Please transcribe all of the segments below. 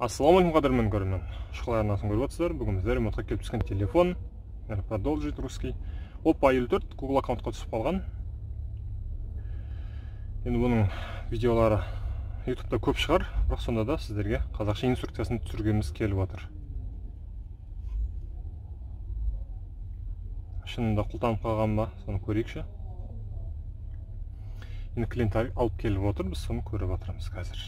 Ассалаумағалейкум қадірмен көрермен. Шұғыла арнасын көріп отырсыздар. Бүгін біздер ремонтқа келіп түскен телефон. Продолжить русский. Oppo A54 Google аккаунтқа түсіп қалған. Енді бұның видеолары YouTube'да көп шығар, бірақ сонда да сіздерге қазақша инструкциясын түсіргіміз келіп отыр. Шынында құлтанып қалған ба, соны көрейікші. Енді клиент алып келіп отыр, біз соны көріп отырмыз қазір.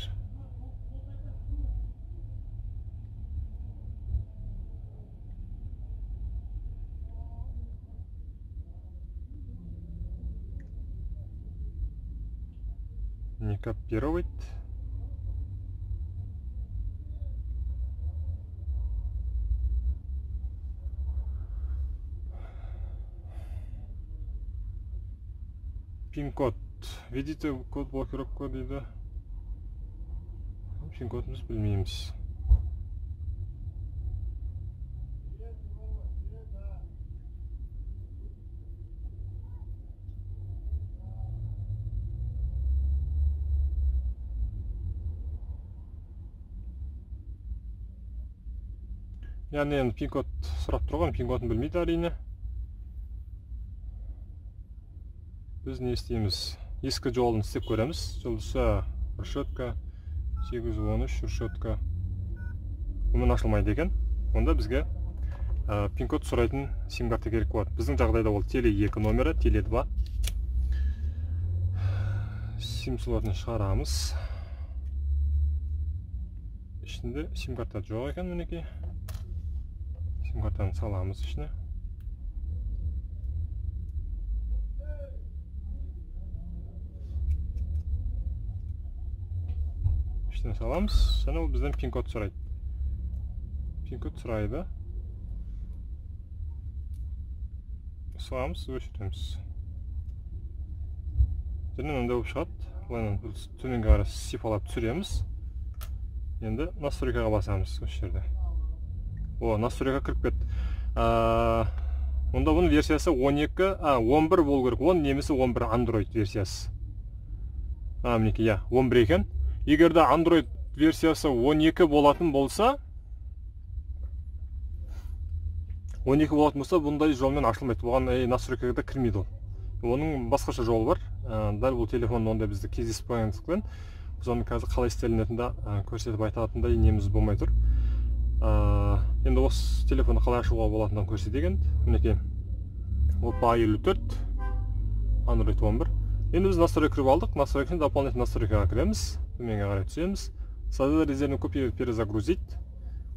Не копировать. Пин-код. Введите код блокировка дейді. Пин-кодымыз білмейміз. Яғни енді пин-код сұрап тұрған, пин-кодын білмейді әрине. Біз не істейміз? Ескі жолын істеп көреміз. Жұлдызша решетка 813 решетка. Онымен ашылмайды екен. Онда бізге пин-код сұрайтын сим-карта керек болады. Біздің жағдайда ол теле 2 номері, теле 2. Сим слотын шығарамыз. Ішінде сим-карта жоқ екен мінекей. Сим-картаны саламыз ішіне. Ішіне саламыз. Және ол бізден пин-код сұрайды. Пин-код сұрайды. Саламыз, өшіреміз. Және мынандай болып шығады. Былайынан төменге қарай сипалап түсіреміз. Енді настройкаға басамыз осы жерде. О, настройка кіріп кетті. Онда бұның версиясы 12, 11 болу керек. 10 немесе 11 Android версиясы. Мінекей, иә, 11 екен. Егер де Android версиясы 12 болатын болса, 12 болатын болса, бұндай жолмен ашылмайды. Бұған настройкаға да кірмейді ол. Оның басқаша жолы бар. Дәл бұл телефонда ондай бізді кездеспегендіктен, біз оны қазір қалай істелінетінін көрсетіп айтатындай неміз болмай тұр. Енді осы телефонды қалай ашуға болатынын көрсетейік енді. Мінекей Oppo A54 Android 11. Енді біз настройка кіріп алдық. Настройканы дополнительный настройкаға кіреміз. Төменге қарай түсеміз. Создать резервную копию, перезагрузить.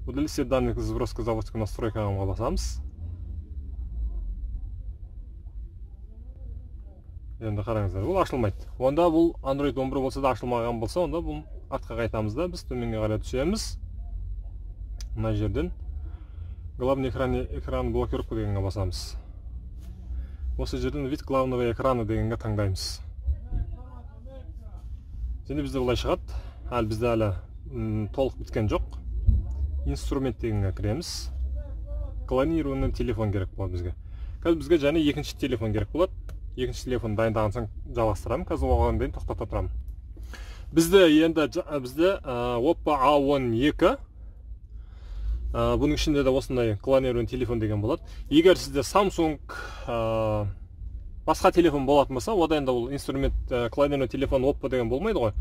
Удалить все данные сброска заводской настройкаға басамыз. Енді қараңыздар, бұл ашылмайды. Онда бұл Android 11 болса да ашылмаған болса, онда бұл артқа қайтамыз да, біз төменге қарай түсеміз. Мына жерден главный экран блокировка дегенге басамыз. Осы жерден вид главного экрана дегенге таңдаймыз. Және бізде былай шығады. Әлі бізде әлі толық біткен жоқ. Инструмент дегенге кіреміз. Клонированный телефон керек болады бізге. Қазір бізге және екінші телефон керек болады. Екінші телефон дайындаған соң жалғастырамын. Қазір оған дейін тоқтата тұрамын. Бізде енді Oppo A12. Бұның ішінде де осындай клонированный телефон деген болады. Егер сізде Samsung басқа телефон болатын болса, ода енді ол инструмент клонированный телефон Oppo деген болмайды ғой.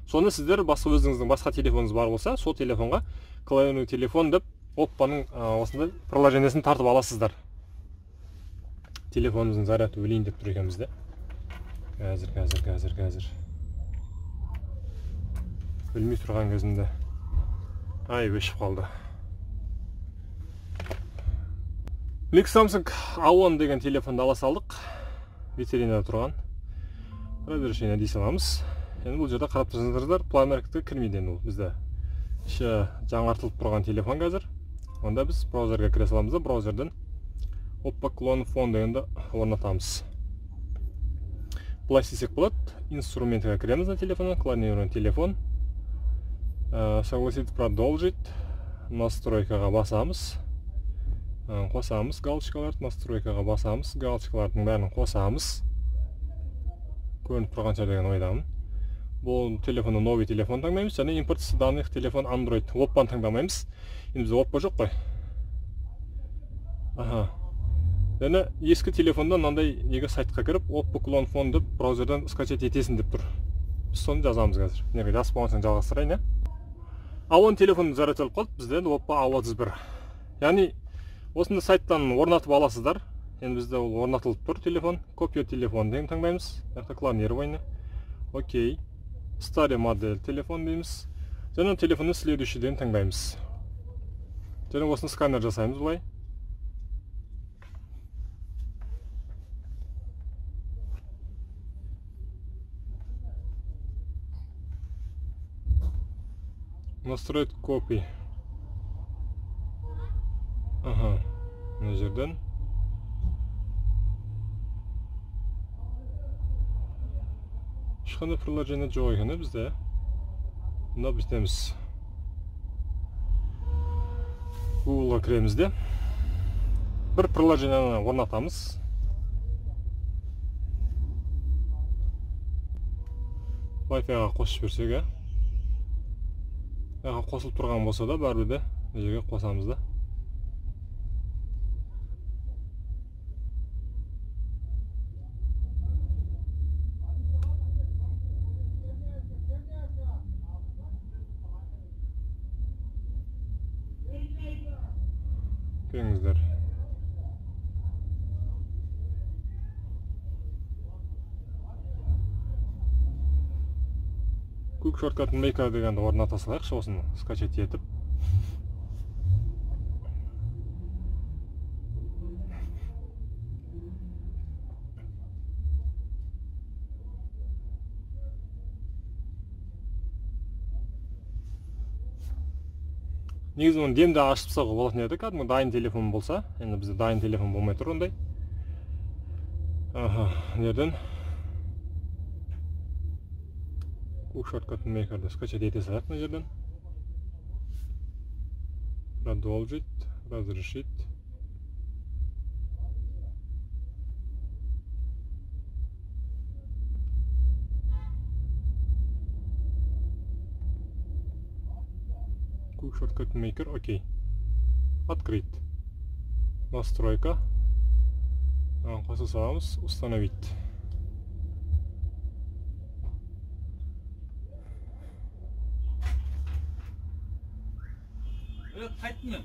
Соны сіздер басқа өзіңіздің басқа телефоныңыз бар болса, сол телефонға клонированный телефон деп Oppo-ның осындай приложениесін тартып аласыздар. Телефонымыздың заряды өлейін деп тұр екен бізде. Қазір. Өлмей тұрған кезінде. Ай, өшіп қалды. Samsung A10 деген телефонды ала салдық. Витринада тұрған. Разрешение дей саламыз. Енді бұл жерде қарап тұрсаңыздар, Play Marketке кірмейді енді ол бізде. Іші жаңартылып тұрған телефон қазір. Онда біз браузерге кіре саламыз да, браузерден Oppo Clone Phone дегенді орнатамыз. Былай істесек болады. Инструментке кіреміз на телефоннан, клонированный телефон. Согласить, продолжить. Настройкаға басамыз. Қосамыз галочкаларды, настройкаға басамыз, галочкалардың бәрін қосамыз. Көрініп тұрған шығар деген ойдамын. Бұл телефонды новый телефон таңдаймыз және импорт данных телефон Android. Oppo-ны таңдамаймыз. Енді бізде Oppo жоқ қой. Аха. Және ескі телефонда мынандай неге сайтқа кіріп Oppo Clone Phone деп браузерден скачать етесің деп тұр. Біз соны жазамыз қазір. Неге жазып болған соң жалғастырайын, иә. A10 телефон зарядталып қалды, бізде енді Oppo A31. Яғни осындай сайттан орнатып аласыздар. Енді бізде ол орнатылып тұр телефон. Копия телефон деген таңдаймыз. Мына жақта клонирование. Окей. Старый модель телефон дейміз. Және телефонды следующий ден таңдаймыз. Және осыны сканер жасаймыз былай. Настроить копии. Ага, мына жерден. Ешқандай приложение жоқ екен бізде. Мында бүйтеміз. Google-ға кіреміз де. Бір приложениені орнатамыз. Wi-Fi-ға қосып жіберсек, ә? Қосылып тұрған болса да бәрібір де мына жерге қосамыз да. Көріңіздер. Quick Shortcut Maker дегенді орната салайықшы, осыны скачать етіп. Негізі оны демді ашып тастауға болатын еді, кәдімгі дайын телефон болса. Енді бізде дайын телефон болмай тұр ондай. Аха, нерден? Quick Shortcut Maker'ды скачать ете салайық мына жерден. Продолжить, разрешить. Quick Shortcut Maker, окей. Открыть. Настройка. Қоса саламыз, установить. Қайттым мен.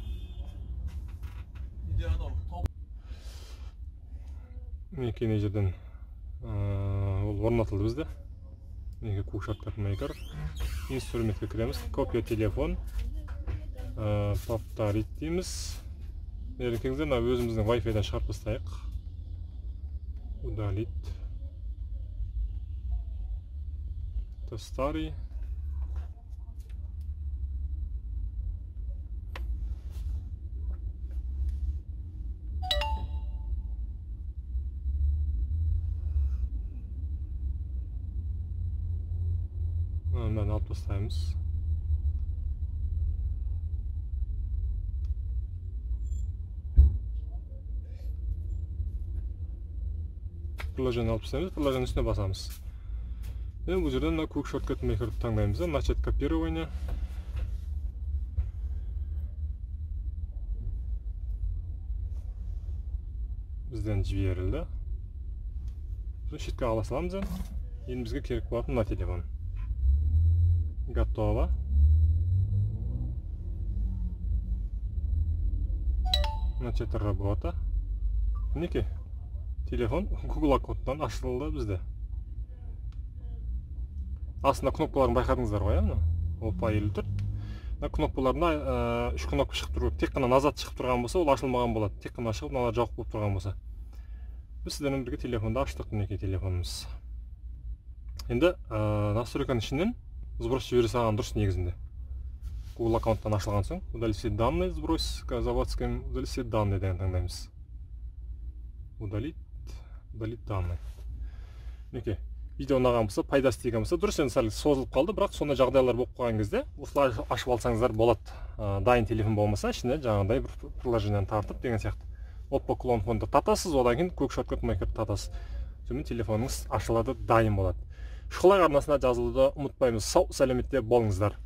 Үйде анау тауық. Мінекей мына жерден ол орнатылды бізде. Мінекей Quick Shortcut Maker. Инструментке кіреміз. Копия телефон. Повторить дейміз. Мына мына өзіміздің Wi-Fi-дан шығарып тастайық. Удалить. Это старый. Мынаны алып тастаймыз. Приложение алып тастаймыз, приложение үстіне басамыз. Енді бұл жерден мына Quick Shortcut Maker'ды таңдаймыз да, начать копирование. Бізден жіберілді. Сосын шетке ала саламыз енді. Енді бізге керек болатын мына телефон. Готово. Начать работа. Мінекей телефон Google аккаунттан ашылды бізде. Астында кнопкаларын байқадыңыздар ғой, мына Oppo A54. Мына кнопкаларына үш кнопка шығып тұр. Тек қана назад шығып тұрған болса, ол ашылмаған болады. Тек қана шығып, мыналар жауық болып тұрған болса. Біз сіздермен бірге телефонды аштық, мінекей телефонымыз. Енді настройканың ішінен сброс жібере салған дұрыс негізінде. Google аккаунттан ашылған соң, удалить все данные, сброс заводским, удалить все данные деген таңдаймыз. Удалить, удалить данные. Мінекей, видео ұнаған болса, пайдасы тиген болса, дұрыс, енді сәл созылып қалды, бірақ сондай жағдайлар болып қалған кезде осылай ашып алсаңыздар болады. Дайын телефон болмаса, ішіне жаңағыдай бір приложениені тартып деген сияқты. Oppo Clone Phone-ды тартасыз, одан кейін Quick Shortcut Maker-ді тартасыз. Сонымен телефоныңыз ашылады, дайын болады. Шұқылайық арнасына жазылуды ұмытпаймыз. Сау сәлеметте болыңыздар.